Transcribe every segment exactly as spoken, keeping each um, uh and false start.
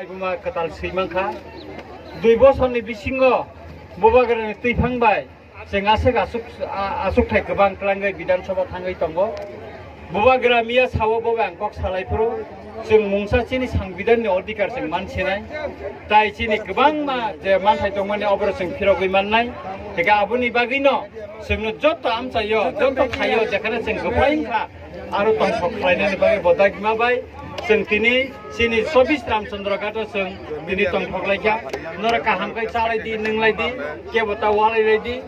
Buma kwtal swi mankha. Dui bosorni bisingo Bubagrani twiphang bai chwng aswk aswk, a-, aswkthai kwbang twlangwi Bidhan Sabha thangwi tongo. Bubagra miya sao bo bai ang kok salai phuru chwng mungsa chini Sangbidanni odhikar chwng mansinai. Tai chini kwbangma je manthai tongmani oboro chwng phirogwi mannai. Hinkhe aboni bagwino chwngno jotto amchaio, jotto khaio, jekhane chwng kwplai wngkha, aro tongthok khlainani bagwi bo dagima bai chwng tini chini chobbish Ramchandra Ghat o chwng tini tongthok laikha. Norok kaham khe chalai di, nwnglai di, kebo ta walai lai di.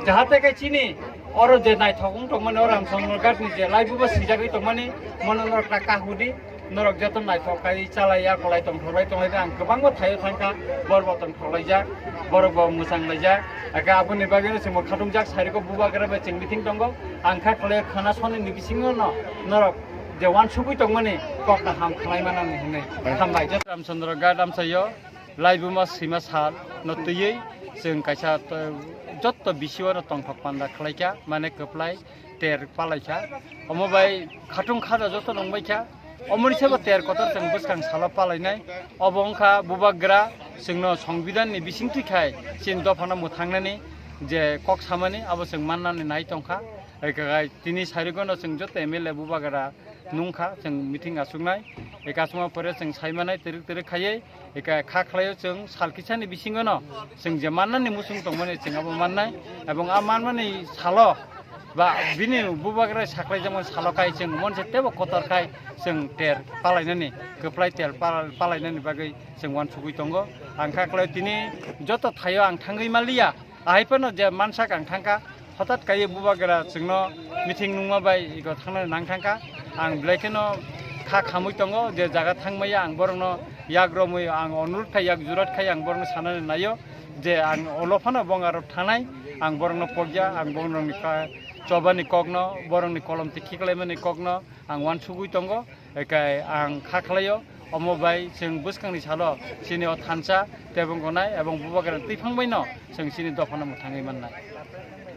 Jahate khe chini oro je naithok wng tongmani, o Ramchandra Ghat ni je laibu bo swijagwi tongmani, mono norok ta kahudi. Norok joto naithok khai chalai ya, kwlai tongthok lai tonglai di. Ang kwbangma thaio thangkha, borok bo tongthok laijak, borok bo mwchang laijak. Aka aboni bagwino chwngbo khatungjaksa rwgo, Bubagra bai chwng meeting tongo. Ang kha khlai khana sonini bisingo no norok je uansugwi tongmani kok kaham khlai manani hinwi. Hambai. Ramchandra Ghat amchaio laibuma swima sal no twiwi chwng kaisa, uh, jotto bisiwano tongthok panda khlaikha, mane kwplai ter palaikha. Omo bai khatung khaja joto nungbaikha. Omoni sabo ter kotor chwng bwskang salo palainai. Obo wngkha Bubagra chwngno Songbidanni bisingtwi khai chini dophano mwthangnani je kok samani abo chwng mannani nai tongkha. Eka tini sarigono chwng joto M L A Bubagra nungkha, chwng meeting achuknai. Eka achukma pore chwng saimanai twrwk twrwk khaiwi. Eka kha khlaio chwng sal kisani bisingono chwng je mannani muchung tongmani chwng abo mannai. Ebong a manmani salo ba bini Bubagra saklaijakmani salo khai chwng monse tebo kotor khai chwng ter palainani, kwplai ter pal-, palainani bagwi chwng uansugwi tongo. Ang kha khlaio tini joto thaio ang thangwi manliya. Ahai phano je mansak ang thangkha, hothat kaiwi Bubagra chwngno meeting nungma bai ego thangnani nang thangkha. Ang belai kheno kha khamwi tongo, je jaga thangmaya ang borokno yak romwi ang onurot khai, yak jurat khai ang borokno sanani naio je ang olo phano bongarok thanai, ang borokno pokya, ang borokni ka-, chobani kokno, borokni kolom tikhi khlaimani kokno ang uansugwi tongo. Ekai ang kha khlaio, omo bai chwng bwskangni salo chini o thansa tebong gonai ebong Bubagrani twiphang baino chwng chini dophano mwthangwi mannai.